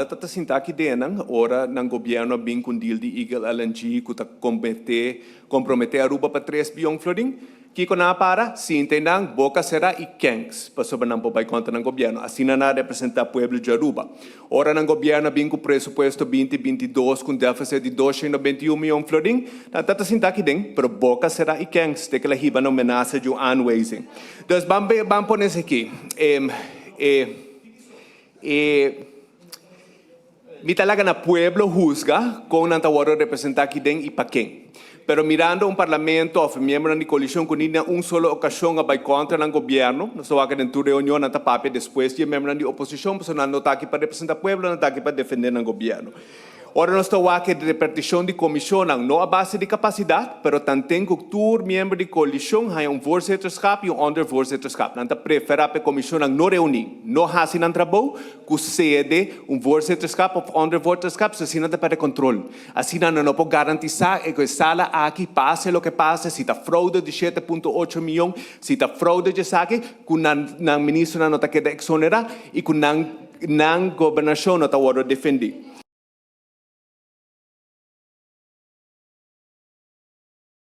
Ta sinta aki den ora nan gobierno a bin cu deal di Eagle LNG cu ta compromete Aruba pa 3 biyon florin. Kico nan a para? Sinta nan, boca cera y kenks, pasobra nan por bay contra nan gobierno. Asina nan a representa pueblo di Aruba. Ora nan gobierno a bin cu presupuesto 2022 cu un deficit di 221 miyon florin, nan ta sinta aki den, pero boca cera y kenks, te cu el a hiba na menasa di un aanwijzing. Dus ban pone aki. Mi ta laga na pueblo husga con nan ta wordo representa aki den y pa ken. Pero mirando un parlamento of miembro di coalicion cu ni na un solo ocasion a bay contra nan gobierno, nos ta den tur reunion nan ta papia despues di miembro di oposicion, pasobra nan no ta aki pa representa pueblo, nan ta aki pa defende nan gobierno. Ora nos ta wak e reparticion di comision no a base di capacidad, pero tanten cu tur miembro di coalicion haya un voorzitterschap y un ondervoorzitterschap. Nan ta prefera pa comision no reuni, no hasi nan trabou, cu cede un voorzitterschap of ondervoorzitterschap, asina nan ta perde control. Asina nan no por garantisa cu e sala aki, pase loke pase, si ta fraude di 7.8 miyon, si ta fraude di esaki, cu nan ministro no ta keda exonera y cu nan gobernacion no ta wordo defendi.